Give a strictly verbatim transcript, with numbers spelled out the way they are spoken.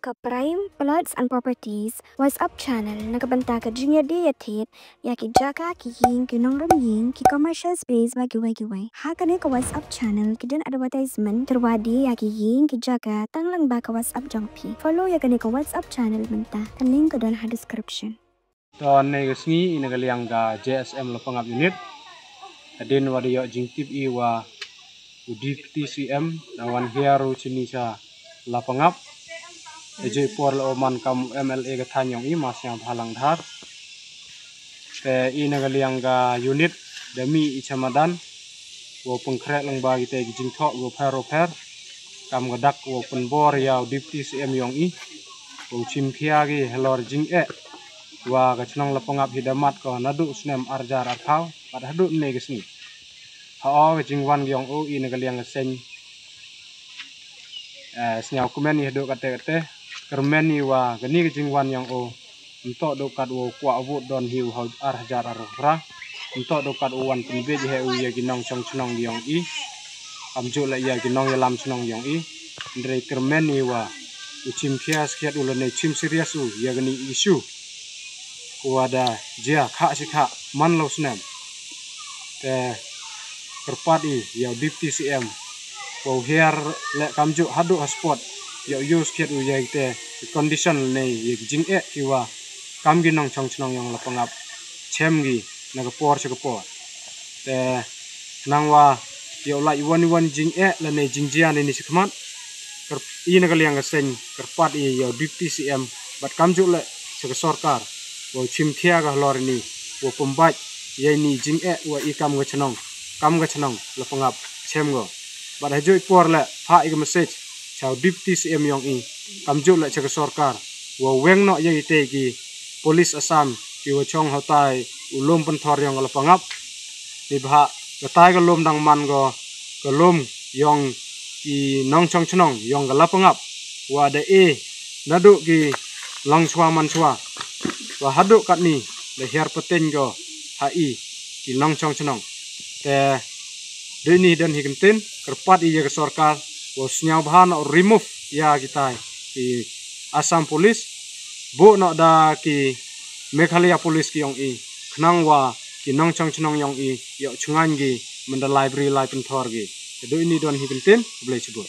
ka Prime Plots and Properties WhatsApp channel na ka bynta ka jingïadie ïathied ïa ki jaka, ki ïing, ki nongrim ïing, ki commercial space bad kiwei kiwei. Ha kane ka WhatsApp channel ki don advertisement, tyrwa die ïa ki ïing, ki jaka tang lyngba ka WhatsApp jong phi. Follow ïa kane ka WhatsApp channel mynta. Ka link ka don ha description. To, ynne ka sngi, ïa na ka liang ka J S M Lapangap Unit, hadien wa da ïoh jingtip i wa u Deputy C M u dang wan hiar u shini sha Lapangap. Hajooh i por la u man kam u M L A ka thaiñ yong i, ma sngewbha lang dhar. Te ïa na ka liang ka unit da mih i cha madan wow pynkhreh lyngba kitei ki jingthoh wow pher wow pher. Kam ka dak wow pynbor ïa u Deputy C M yong i wow shim khia ki halor jingeh wa ka chnong Lapangap hi da mad ko naduh u snem ar hajar arphew bad haduh ynne ka sngi. Ha o ka jingwan yong u, ïa na ka liang ka seng, eh, sngewkmen i haduh katte katte. Kyrmen i wa kane ka jingwan yong u, ym toh duh kat wow kwah vote don hi u ha ar hajar arphew phra, ym toh duh kat u wan pynbiej hi u ïa ki nongchong chnong yong i, kamjooh la ïa ki nongïalam chnong yong i. Hynrei kyrmen i wa u shim khia skhiat u lane shim serious u ïa kane ka issue, ko wa da jia khah shi khah man la u snem. Te kyrpad i ïa u Deputy C M wow hiar leh kamjooh haduh ha spot, ïa u ïoh skhiat u ïa kite ki condition lane ïa ki jingeh ki wa kam ki nongchong chnong yong Lapangap chem ki na ka por sha ka por. Te nang wa ïa u lait wan wan jingeh lane jingjia ne ni shakhmat, kyrp-, ïa na ka liang ka seng kyrpad i ïa u Deputy C M bad kamjooh leh sha ka sorkar wow shim khia ka halor ini, wow pynbeit ïa ini jingeh wa i kam ka chnong, kam ka chnong Lapangap chem ko. Bad hajooh i por leh phah i ka message cha u Deputy C M yong i, kamjooh leh cha ka sorkar, wow weng noh ïa itei ki police Assam ki wa chong ha utai u lum pynthor yong ka Lapangap. Neibhah katai ka lum dang man ko ka lum yong ki nongchong chnong yong ka Lapangap, wa da e naduh ki long chwa man chwa, wa haduh katni da hiar pateng ko ha i ki nongchong chnong. Te dei ni don hi kyntien, kyrpad i ïa ka sorkar wow sngewbha noh remove ïa kitai ki Assam Police, buh noh da ki Meghalaya Police ki yong i, khnang wa ki nongchong chnong yong i ïoh chngaiñ ki mynda lai bri lai pynthor ki. Te dei ni don hi kyntien, khublei shibun.